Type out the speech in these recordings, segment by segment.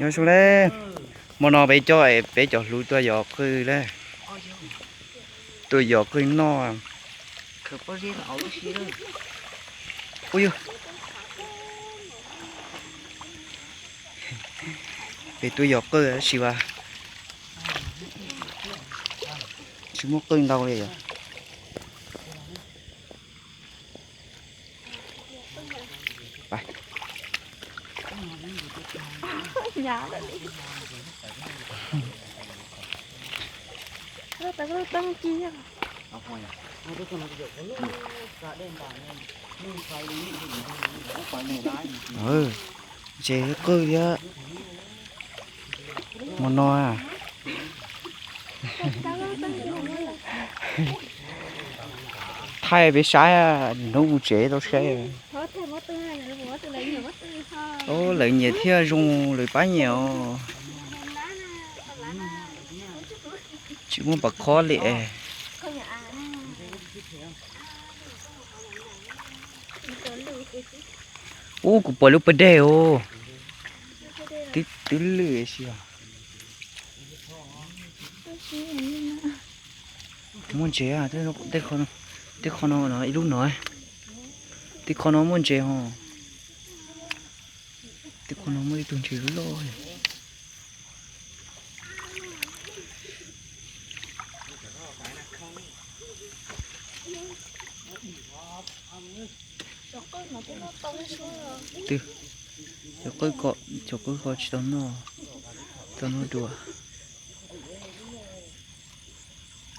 Nyob zoo na, hmo no peb coj peb cov hluas tuaj yos qwj na. Tuaj yos qwj noj. Ua yog peb tuaj yos qwj tab sis mas tsis muaj qwj ntau li yom. Ntses qwj thiab. Hmo no thaij peb saib, hnub mus tsev tau saib. Lawv nyias thiaj zoo lawv pab nyias os. Tsis muaj pam khob li. Ub, kuv pom lub pas dej os. Twb lwj si os. Muaj ntses, tej qho no ib lub no, tej qho no muaj ntses ho. Tej qho no muaj ib tug ntses loj. Cov qwj ko, cov qwj ko tsis tau noj, tau noj dua.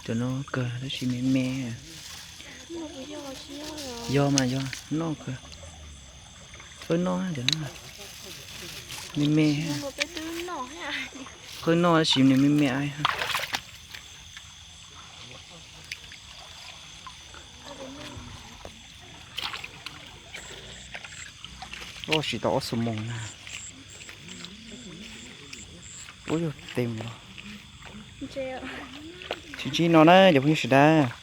Cov no kawg tab sis me me. Yog mas yog noj kawg. Qwj noj cov no me me. Qwj noj tab sis nws me me. Ua tsis tau ob xuab moos na. Ub, yog tes los. Tsis ntsib no na cov phooj ywg sawv daws.